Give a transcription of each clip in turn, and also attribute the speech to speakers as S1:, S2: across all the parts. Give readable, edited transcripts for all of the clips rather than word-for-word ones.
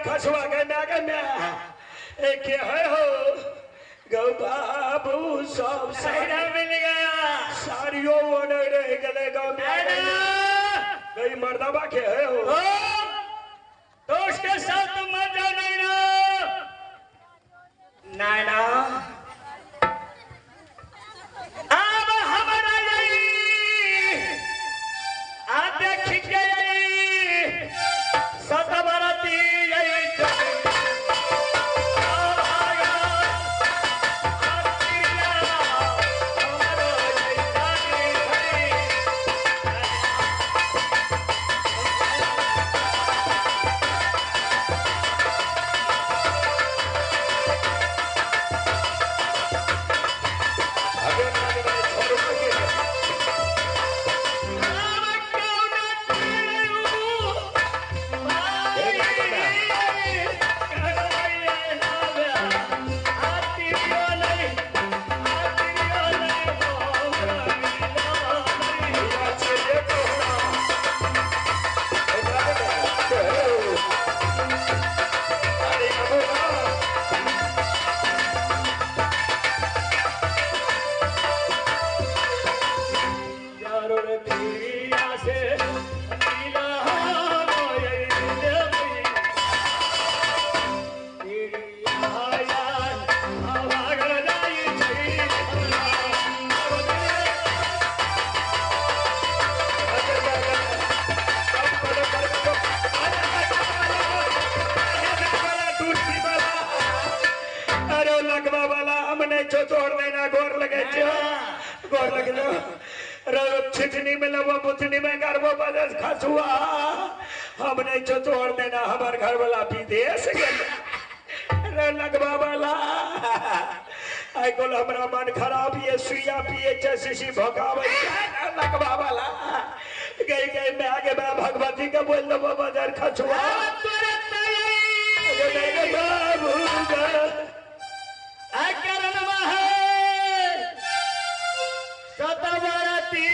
S1: खसुआ के my के my ए के है हो गौ बाबू सब
S2: नैना मिल गया
S1: सारियो ओने रह गेले गौ my
S2: नैना
S1: गई मर्दबा के है हो
S2: तो उसके साथ तुम मत जाओ नैना। नैना अब हमारा यही आ देख के यही सतबरती यही
S1: छिटनी में लबो बुतनी में गरबो बदस खसुआ हम नहीं छो तोड़ देना हमार घर वाला विदेश गेल रे लगवा वाला आई कोल हमरा मन खराब ये सुइया पिए छै शीशी भोगावे लगवा वाला गई गई मैं आगे मैं भगवती के बोल देबो बदर खसुआ गई बाबू
S2: सतबरती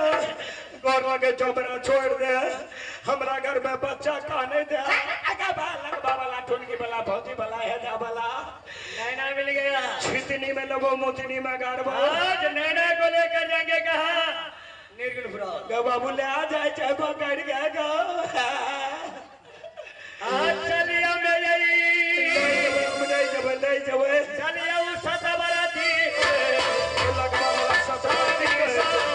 S1: के चोपड़ा छोड़ दे हमरा घर में बच्चा काने दे आगा लगवा वाला ठुनकी वाला भौजी वाला है जा वाला
S2: नैना मिल गया
S1: छितनी में लगो मोतनी में गाड़बो
S2: आज नैना को लेकर जाएंगे कहाँ निर्गुणपुरा
S1: ग बाबू ले आ जाए चाहे पकड़ गए गो
S2: आज चलिए मैं यही
S1: नहीं जब नहीं जब
S2: चलिए उस सतबरती
S1: लगवा वाला सतबरती के साथ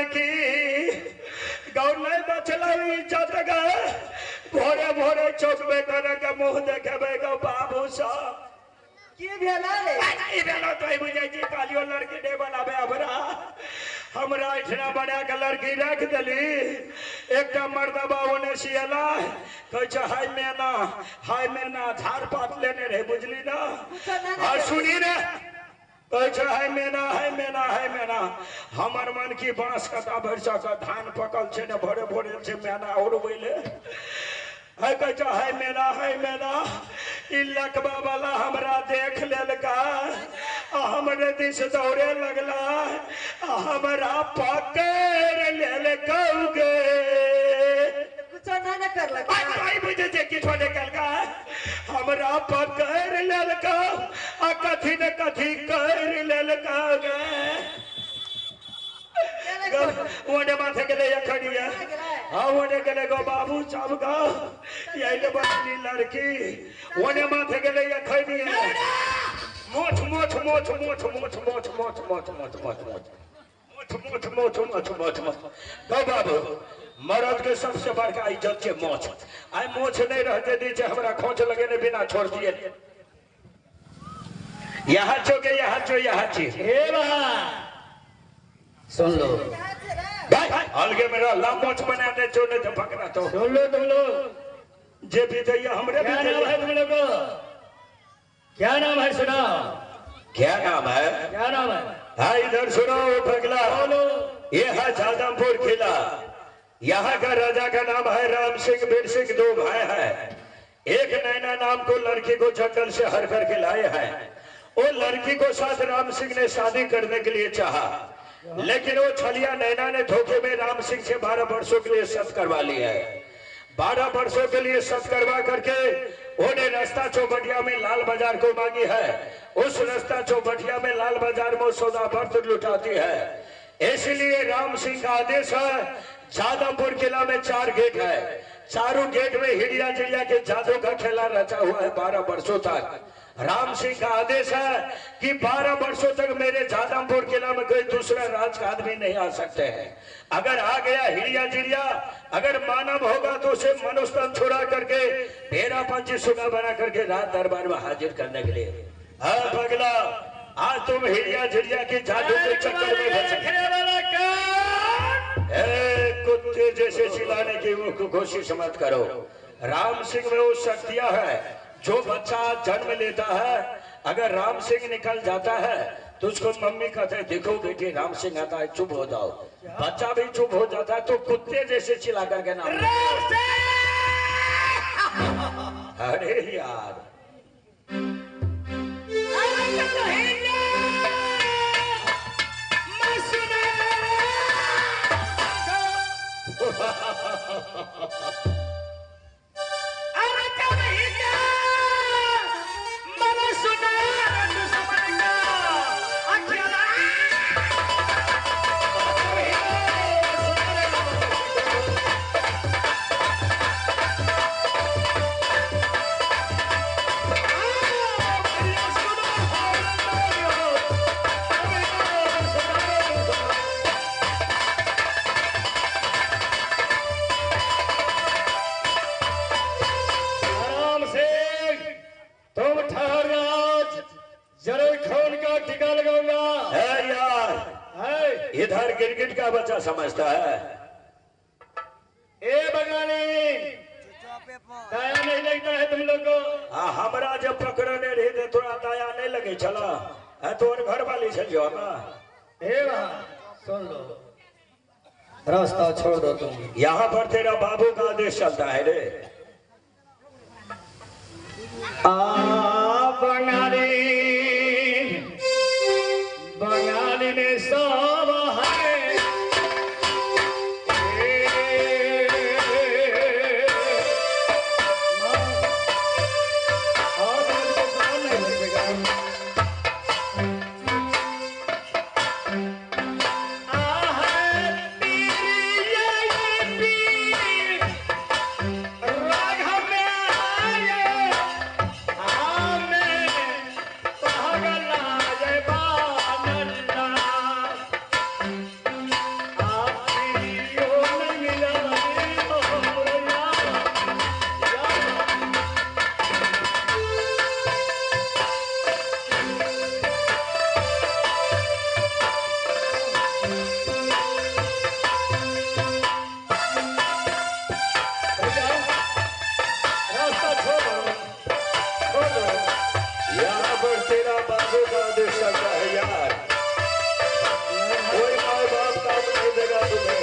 S1: लड़की गौ नहीं बचल इज्जत गए भोरे भोरे चौक में करे के मुंह देखेबे गौ बाबू सब
S3: की भेलै?
S1: ई भेलो तो बुझै छी कालियो लड़की नहीं बनाबे हमरा हमरा इठना बना के लड़की रख देली। एकटा मर्दबा ओने सियला कहै छै हाय मैना झाड़ पात लेने रहे बुझली ना। आ सुनी रे कहै छै हाय मैना हाय मैना हाय मैना। हमर मन की बांस कटा भरि सक धान पकल छै ने भोरे भोरे छै मैना उड़बै ले है कहै छै हाय मैना हाय मैना। ई लकबा वाला हमरा देख लेलका आ हमरे दिस दौड़े लगला आ हमरा पकड़ लेलकौ गे।
S3: कुछो ना न करलक।
S1: आई बुझे छै किछो नहि केलका हमरा पकड़ लेलकौ आ कथी ने कथी कर लेलकौ गे। ओने माथे गेलै अखनिया हाँ ओने गेलै गो बाबू सब गो यही बचली लड़की ओने माथे गेलै अखनिया मोछ मोछ मोछ मोछ मोछ मोछ मोछ मोछ मोछ मोछ मोछ मोछ मोछ मोछ मोछ मोछ। गो बाबू मर्द के सबसे बड़का इज्जत छै मोछ। आइ मोछ नहीं रहते दी छै हमरा खोच लगेने बिना छोड़ दिए। यहाँ छो के यहाँ छो यहाँ छी
S2: हे बा सुन लो
S1: भाई अलगे मेरा लामोच बना दे जो नहीं तो पकड़ा तो
S2: सुन लो तुम लोग
S1: जे भी दैया हमरे भी
S2: क्या नाम है तुम लोग को? क्या नाम है सुनाओ।
S1: क्या नाम है?
S2: क्या नाम है?
S1: हाँ इधर सुनो पगला। ये है जादमपुर किला। यहाँ का राजा का नाम है राम सिंह वीर सिंह, दो भाई है। एक नैना नाम को लड़की को जंगल से हर करके लाए हैं। वो लड़की को साथ राम सिंह ने शादी करने के लिए चाहा, लेकिन वो छलिया नैना ने धोखे में राम सिंह से 12 वर्षों के लिए सत करवा ली है। 12 वर्षों के लिए सत करवा करके उन्हें रास्ता चौबटिया में लाल बाजार को मांगी है। उस रास्ता चौबटिया में लाल बाजार में सौदा वर्त लुटाती है। इसलिए राम सिंह का आदेश है, जादमपुर किला में 4 गेट है, चारों गेट में हिड़िया चिड़िया के जादू का खेला रचा हुआ है 12 वर्षों तक। राम सिंह का आदेश है कि 12 वर्षों तक मेरे जादमपुर किला में कोई दूसरा राज का आदमी नहीं आ सकते हैं। अगर आ गया हिड़िया चिड़िया, अगर मानव होगा तो उसे मनुष्य छुड़ा करके भेड़ा पंछी सुगा बना करके राज दरबार में हाजिर करने के लिए। हाँ पगला, आज तुम हिड़िया चिड़िया के जादू के चक्कर में फंसे। कुत्ते जैसे चिल्लाने की कोशिश मत करो। राम सिंह में वो शक्तियां है, जो बच्चा जन्म लेता है अगर राम सिंह निकल जाता है तो उसको मम्मी कहते हैं देखो बेटी राम सिंह आता है, चुप हो जाओ। बच्चा भी चुप हो जाता है तो कुत्ते जैसे चिल्ला करके नाम। अरे यार इधर गिरगिट का बच्चा समझता है।
S2: ए बंगाली, दया नहीं लगता है तुम लोग को?
S1: हमरा जब पकड़ने रहे थे थोड़ा दया नहीं लगे चला है तो घर वाली चलियो ना।
S2: ए सुन लो, रास्ता छोड़ दो तुम।
S1: यहाँ पर तेरा बाबू का आदेश चलता है रे।
S2: आ बंगाली, बंगाली ने सब है। राघव में आए, भैया, रास्ता छोड़ दो, छोड़ दो।
S1: यहाँ पर तेरा बाबू का आदेश चलता है यार, कोई माए बाप काम नहीं देगा तुम्हें।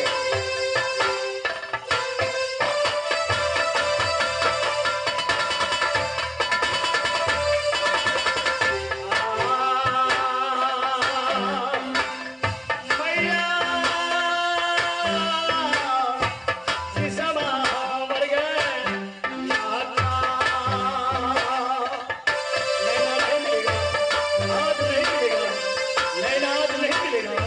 S2: मैया सिसमा मर गए माता, नैना नहीं मिलेगा आज, नहीं मिलेगा नैना आज, नहीं मिलेगा।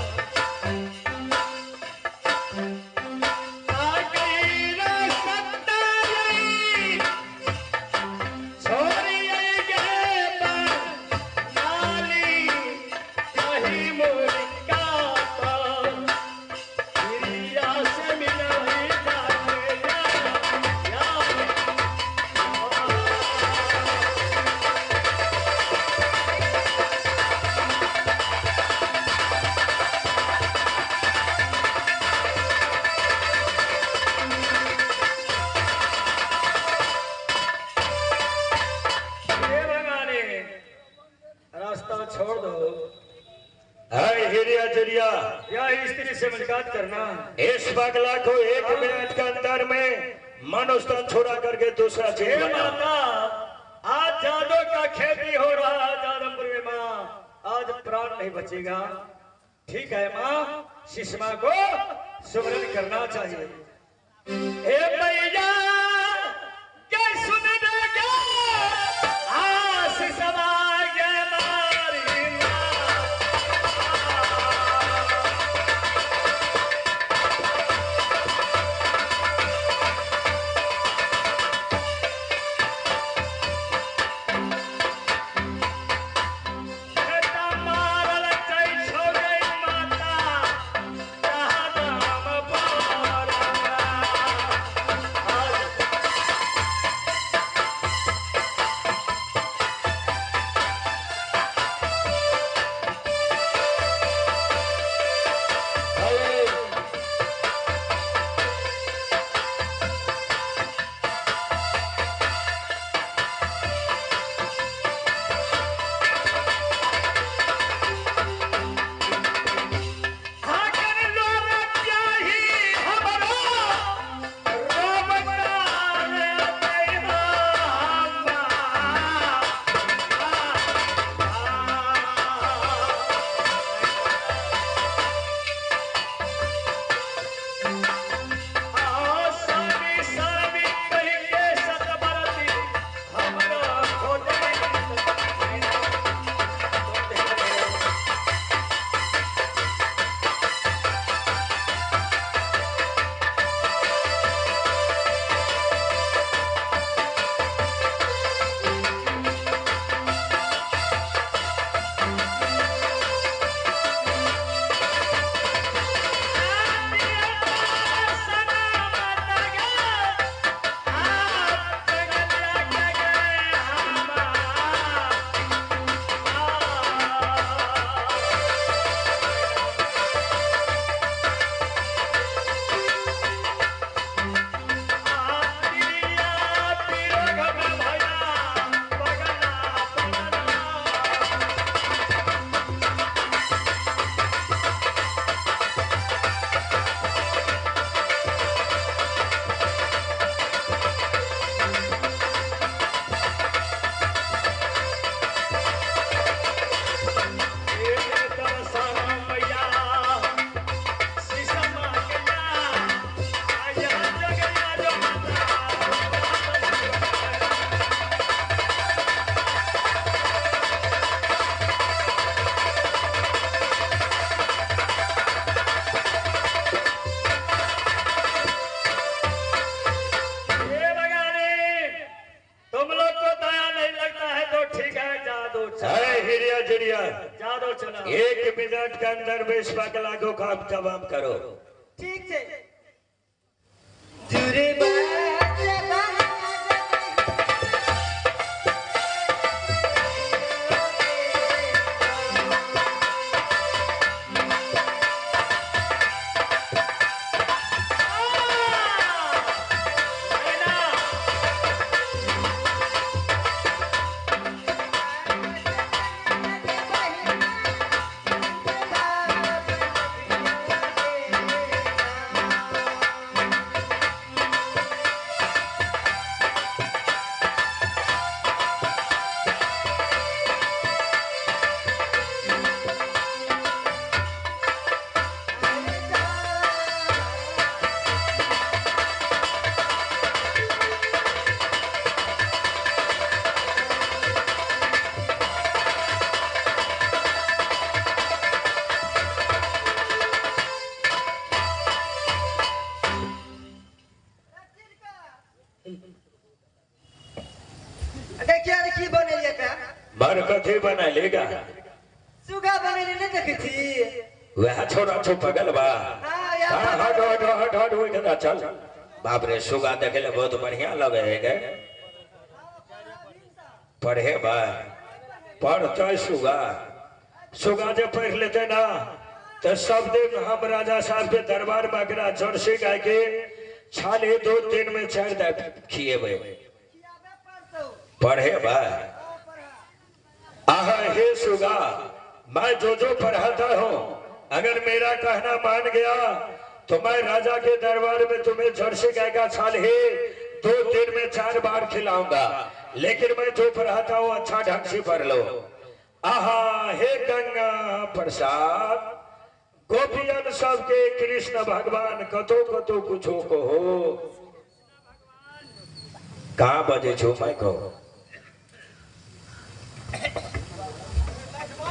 S2: रास्ता छोड़ दो।
S1: हाय हिरिया चिड़िया,
S2: या स्त्री से मुलाकात करना।
S1: इस पगला को 1 मिनट के अंदर में मनुष्य छोड़ा करके दूसरा
S2: हे
S1: जीव बना।
S2: माता, आज जादव का खेती हो रहा है जादमपुर में। माँ, आज प्राण नहीं बचेगा। ठीक है माँ, शिशमा को सुमरन करना चाहिए। हे मैया के सुन गे आ शिशमा के मारी माँ। मारल चै छोड़ै माता दाम पर।
S1: चिड़िया
S2: जादो चला
S1: 1 मिनट के अंदर में इस पगला को काम तमाम करो।
S3: ठीक है। जुरे
S1: घर कथी बनेलेगा?
S3: सुगा बनेले नहीं देखै छी।
S1: वह छोरा छो पगल बा।
S3: हां यार
S1: हट हट हट हट ओइ कदा चल। बाप रे सुगा देखे ले बहुत बढ़िया लगे है गे। पढ़े बा पढ़ते सुगा सुगा जे पढ़ लेते ना तो सब दिन हम राजा साहब के दरबार में अगरा जर्सी गाय के छाले 2 दिन में 4 दे खिएबे। पढ़े बा आहा हे सुगा, मैं जो जो पढ़ाता हूँ अगर मेरा कहना मान गया तो मैं राजा के दरबार में तुम्हें जर्सी गाय का छाल ही 2 दिन में 4 बार खिलाऊंगा, लेकिन मैं जो पढ़ाता हूँ अच्छा ढंग से पढ़ लो। आहा हे गंगा प्रसाद, गोपियन सबके कृष्ण भगवान कतो कतो कुछो को हो। कहाँ बजे छो मैं को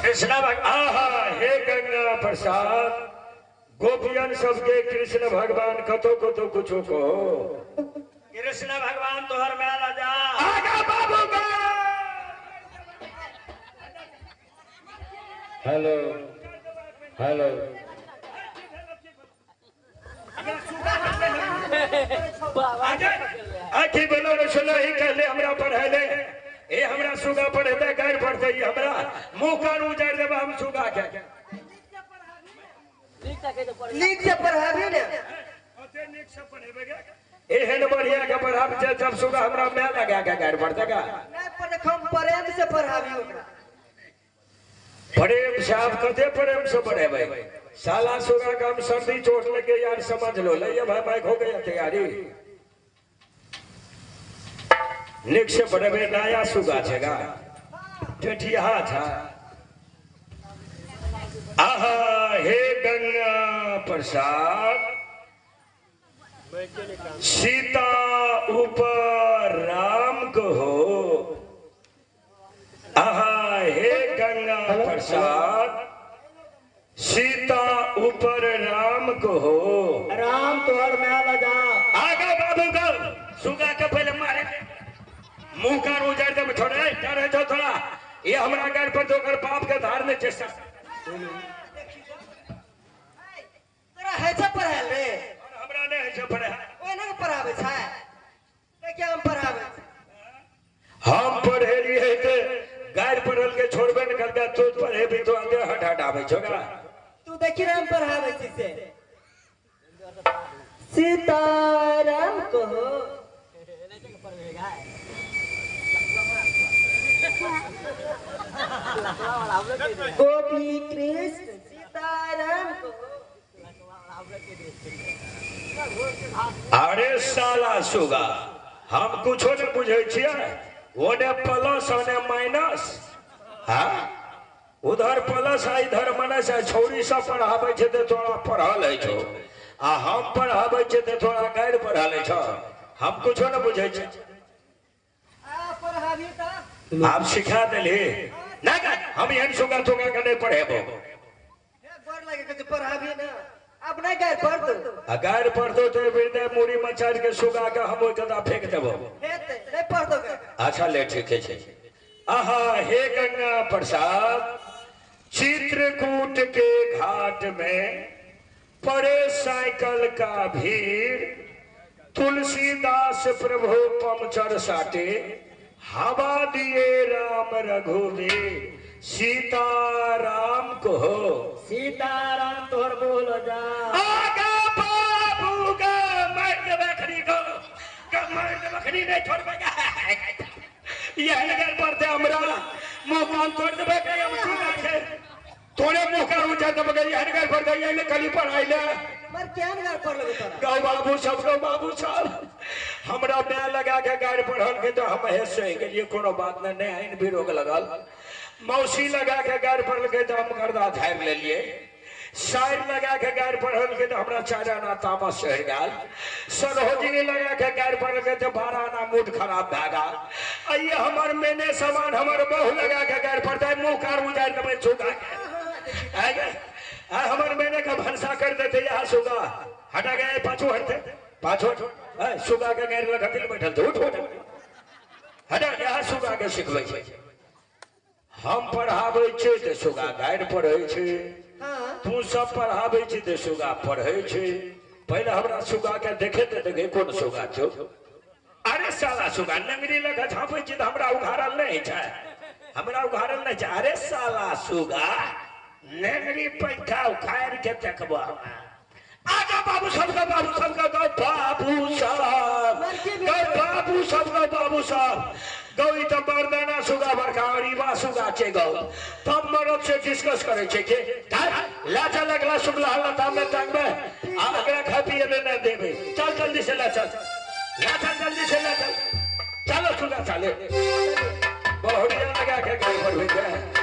S1: कृष्ण भगवान। आहा हे गंगा प्रसाद, गोपियन सबके कृष्ण भगवान कतो कतो कुछो को हो।
S2: कृष्ण भगवान तोहर मेला जा
S1: आगा बाबू का।
S4: हेलो हेलो
S1: आखी बोलो रसोला ही कहले हमरा पढ़ेले ए हमरा सुगा पढ़ेते गाय पढ़ते हमरा मुंह कान उजाड़ देबा हम सुगा के।
S3: नीक से पढ़ाबी ने
S1: ओते नीक से पढ़ेबे गे एहन बढ़िया के पढ़ाब जे जब सुगा हमरा मैं लगा के गाय पढ़ते का
S3: नहीं पढ़े हम प्रेम से पढ़ाबी ओकरा।
S1: प्रेम से आप कते प्रेम से पढ़ेबे साला सुगा का हम सर्दी चोट लगे यार समझ लो। ले ये भाई माइक हो गया तैयारी। निक से पढ़ेबे नया सुगा छेगा ठेठिया था। आहा हे गंगा प्रसाद, सीता ऊपर राम को हो। आहा हे गंगा प्रसाद, सीता ऊपर राम को हो।
S2: राम तोहर मेला जा
S1: आगा बाबू का सुगा के पहले मारे मुंह कान उजाड़ दे छोड़े डरे जो थोड़ा ये हमरा घर पर जो कर बाप के धार ने चेष्टा
S3: तोरा है छ पढ़ायल रे
S1: हमरा नहीं है छ पढ़ायल
S3: ओए ना पढ़ाबे छै ते क्या हम पढ़ाबे
S1: हम पढ़े लिए ते गाय पढ़ल के छोड़बे न करता तू पढ़े भी तो आते हट हट आवे छोगा
S3: तू देखी राम पढ़ाबे छी से सीताराम कहो गोपी कृष्ण सीताराम कहो।
S1: अरे साला सुगा हम कुछो नहीं बुझे छियै ओने प्लस ओने माइनस। हाँ उधर प्लस आ इधर माइनस आ छौरी सब पढ़ाबै छै ते तोरा पढ़ल है छौ आ हम पढ़ाबै छै ते तोरा गैर पढ़ल है छौ। हम कुछो नहीं बुझे छियै। आप सिखा देली ना हम एहन सुगा तुगा के नहीं पढ़ेबो।
S3: पढ़ाबी ना अब नहीं गाय पढ़ दो
S1: आ गाय पढ़ दो तो हृदय मूड़ी मचार के सुगा के हम ओइ कदा फेंक देबो
S3: नहीं पढ़ दो।
S1: अच्छा ले ठीक है। आहा हे गंगा प्रसाद, चित्रकूट के घाट में पड़े साइकिल का भीड़, तुलसीदास प्रभु पंचर साटे, हवा दिए राम रघुवीर, सीताराम को हो।
S2: सीताराम तोहर बोल जा
S1: आगा बाबू गा मार देबे खरी को मार देबे खरी नहीं छोड़बे यही नगर पड़ते हमरा मुंह कान तोड़ देबे के हम सुना के तोरे मुंह कान उजा देबे के यही नगर पड़ते यही कली पढ़ाई ले
S3: मर क्या नगर पढ़ लगे तोरा
S1: गौ बाबू सब गौ बाबू सब हमरा मैं लगा के गाड़ पढ़ल के तो हम हे सही गेलिए कोनो बात नहीं नहीं आइन भी रोग लगल। मौसी लगा के गाड़ पढ़ल के तो हम गर्दा झाड़ि लेलिए। साइड लगा के गाड़ पढ़ल के तो हमरा 4 आना तामस चढ़ि गेल। सरोजिनी लगा के गाड़ पढ़ल के तो 12 आना मूड खराब भए गेल। आ ये हमर मैंने सामान हमर बहु लगा के गाड़ पढ़तै मुंह कार उजाड़ि देबै सुगा के आ हमर मैंने के भनसा कर देते यहाँ सुगा हटा गए पाछू हटते पाछू सुगा के गाड़ लगा बैठल उठ उठ हटा यहाँ सुगा के सिखबै छै। हम पढ़ाबै छियै तऽ सुगा गारि पढ़ै छै।
S3: हाँ।
S1: तू सब पढ़ाबै छी तऽ सुगा पढ़ै छै। पहिले हमरा सुगा के देखे तऽ देखे कोन सुगा छौ। अरे साला सुगा नंगरी लग झाँपै छी तऽ हमरा उघारल नहि छै, हमरा उघारल नहि छै। अरे साला सुगा नंगरी पैठा उखाड़ के देखबो हमरा। आजा बाबू सब गौ, बाबू सब गौ, गौ बाबू सब गौ, बाबू सब गौ, बाबू सब गौ। ई तऽ मर्दाना सुगा बड़का अरीबा सुगा छै गौ। तब मरद से डिस्कस करै छै कि ला चल अगला सुगला हल्ला में टांगबे आ अगला खा पिए ले नहीं देबे। चल जल्दी से ला चल, ला चल जल्दी से ला चल। चलो सुगा चले, बहुरिया लगा के घर पर भेजे।